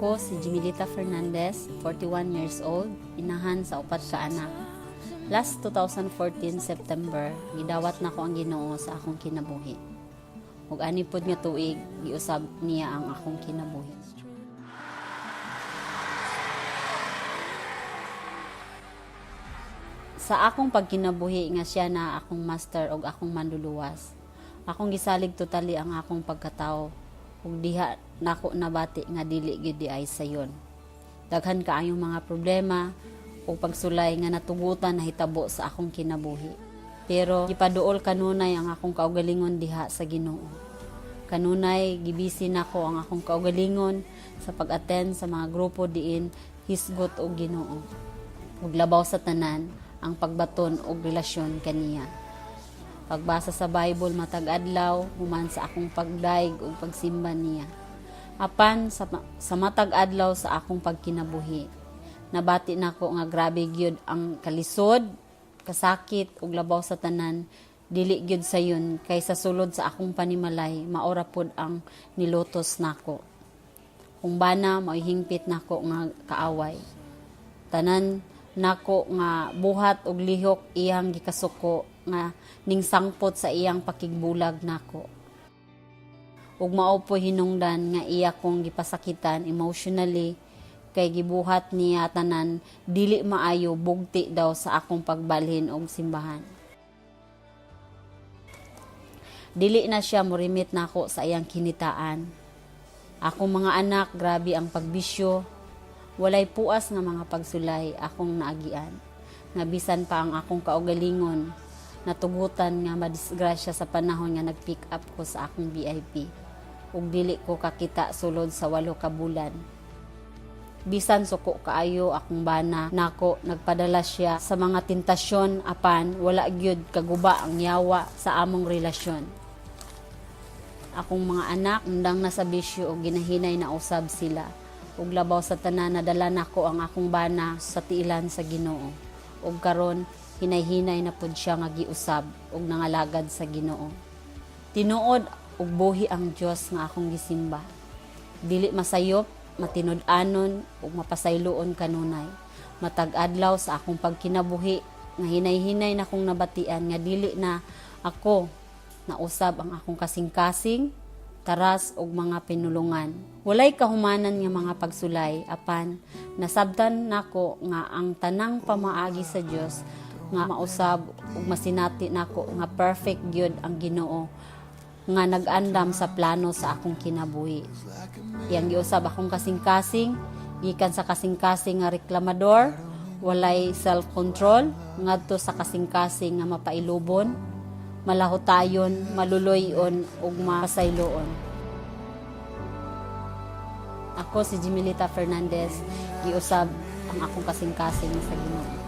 Ako si Jimilita Fernandez, 41 years old, inahan sa upat ka anak. Last 2014 September, gidawat nako ang Ginoo sa akong kinabuhi. Ug ani pod nga tuig, giusab niya ang akong kinabuhi. Sa akong pagkinabuhi nga siya na akong master ug akong manluluwas. Akong gisalig totally ang akong pagkatao ug diha nako nabati nga dili gyud di ay sayon. Daghan kaayong mga problema ug pagsulay nga natugutan nahitabo sa akong kinabuhi. Pero gipaduol kanunay ang akong kaugalingon diha sa Ginoo. Kanunay gibisi nako ang akong kaugalingon sa pag-attend sa mga grupo diin hisgot og Ginoo. Ug labaw sa tanan ang pagbaton og relasyon kaniya. Pagbasa sa Bible matag adlaw human sa akong pagdayeg ug pagsimba niya. Apan sa matag adlaw sa akong pagkinabuhi, nabati nako nga grabe gyud ang kalisod, kasakit ug labaw sa tanan dili gyud sayon kay sa sulod sa akong panimalay maora pod ang nilutos nako. Kung bana mao'y hingpit nako nga kaaway. Tanan nako nga buhat og lihok iyang gikasuko nga ning sangpot sa iyang pakigbulag nako. Ug mao po hinungdan nga iya kong gipasakitan emotionally kay gibuhat niya tanan dili maayo bugti daw sa akong pagbalhin og simbahan. Dili na siya morimit nako sa iyang kinitaan. Akong mga anak, grabe ang pagbisyo. Walay puas nga mga pagsulay akong naagian. Nga bisan pa ang akong kaugalingon, natugutan nga madisgrasya sa panahon nga nag-pick up ko sa akong VIP. Ug dili ko kakita sulod sa 8 ka bulan. Bisan suko kaayo akong bana nako, nagpadala siya sa mga tentasyon apan wala gyud kaguba ang yawa sa among relasyon. Akong mga anak undang na sa bisyo og ginahinay na usab sila. Ug labaw sa tanan nadala nako ang akong bana sa tiilan sa Ginoo. Ug karon hinay-hinay na pud siya nga giusab ug nangalagad sa Ginoo. Tinuod ug buhi ang Dios nga akong gisimba. Dili masayop, matinud-anon ug mapasayloon kanunay. Matag adlaw sa akong pagkinabuhi nga hinay-hinay na kong nabatian nga dili na ako nausab ang akong kasing-kasing, taras ug mga pinulungan. Walay kahumanan nga mga pagsulay apan nasabtan nako nga ang tanang pamaagi sa Dios nga mausab ug masinati nako nga perfect gyud ang Ginoo nga nag-andam sa plano sa akong kinabuhi. Iyang giusab akong kasing-kasing, gikan sa kasing-kasing nga reklamador, walay self-control, ngadto sa kasing-kasing nga mapailubon, malahutayon, maluloyon ug masayloon. Ako si Jimilita Fernandez, giusab ang akong kasing-kasing sa Ginoo.